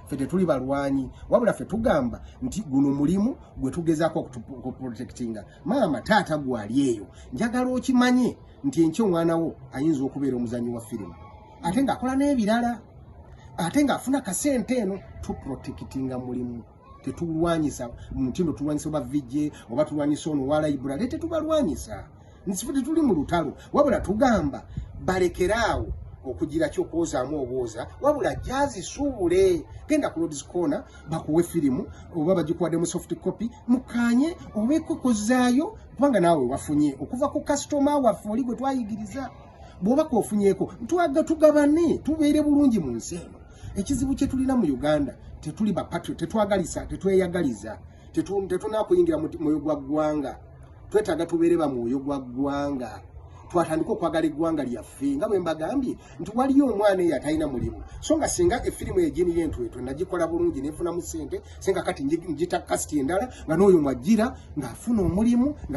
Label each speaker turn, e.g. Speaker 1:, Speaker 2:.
Speaker 1: Ffe tetuli balwanyi, wabula ffe tugamba nti guno mulimu gwe tugezaako okuprotectinga. Maama, taata, gwali eyo, njagala okimanye nti enkya omwana wo ayinza okubeera omuzanyi wa firimu, ate ng'akola n'ebirala, ate ng'afuna kasente. Eno tuprotectinga mulimu, tetulwanyisa mutindo, tulwanyisa oba VJ oba tulwanyisa ono wa library, tetubalwanyisa. Nsife tetuli mu lutalo, wabula tugamba balekeraawo okugira kyokwozaamu obwoza, wabula jazisuubule. Genda ku Lords Corner bakuwe firimu oba bagikuwadde mu soft copy, mukanye obeekokozaayo, kubanga naawe wafunye okuva ku kasitoma waffe oli gwe twayigiriza. Bw'oba kwofunyeeko, twaga tugabane, tubeere bulungi mu nsi eno. Ekizibu kye tulina mu Uganda, tetuli bapatriot, tetwagalisa, tetweyagaliza, tetunakuyingira mu mwoyo gwa ggwanga. Twetaaga tubeere ba mwoyo gwa ggwanga, twatandika okwagala eggwanga lyaffe. Nga bwe mbagambye nti waliyo omwana eyo atalina mulimu, so nga singa efirimu egini yentwetwe nagikola bulungi nefunamu ssente, singa kati ngita cast endala nga n'oyo mwajjira ng'afuna omulimu.